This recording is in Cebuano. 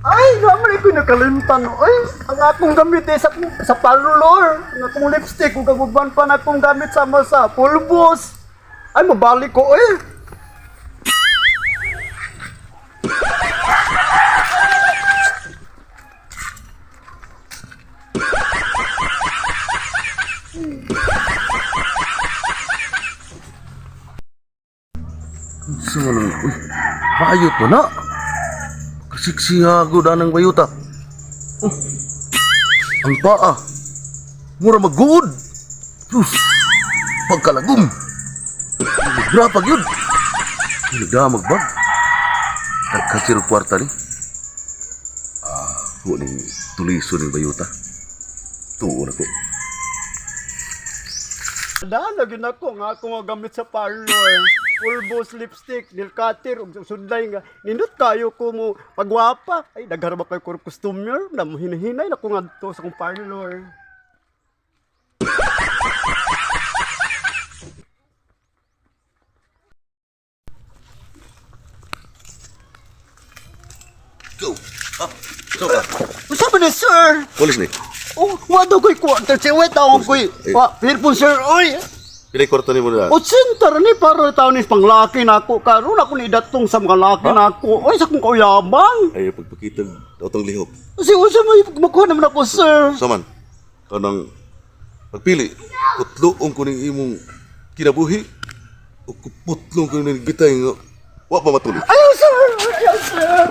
Ay, naman ko nakalimtan. Ay, ang akong gamit eh, sa parlor. Ang akong lipstick, ug ang uban pa na akong gamit sama sa pulbos. Ay, mabalik ko eh. Sa man ang, uy, bayot mo na. Kasiksihago na ng bayuta. Oh, ang paa. Mura maguod. Sus, pagkalagom. Grapag yun. Hindi magbag. Nagkasiro kwarta ni. Ah, ning tuliso ning bayuta. Tuo na ko. Dala gyud nako nga akong mga gamit sa parlor. Pulbos, lipstick, nail cutter, ug sudlay nga. Nindot kayo ko mo pagwapa. Ay, daghan ba kayo ko customer? Na hinahinay na ko ngadto sa akong parlor. Go! Ah, so ka. Unsa man ni, sir? Pulis ni. Oh, wa daw ko'y kwarta si wait ako ko'y. Eh. Wa, pirpon sir, oy. Pilay kwarta ni mo na. O center ni para taon ni panglaki nako karon ako ni datong sa mga laki nako. Oy, sa akong kauyaban. Ay, pagpakita otong lihok. Kasi unsa may makuha naman ako, sir. Saman, kanang pagpili, putloong ko ning imong kinabuhi, o kuputlong ko ning bitay nga, wa pa matuli. Ayaw, sir. Ayaw, sir.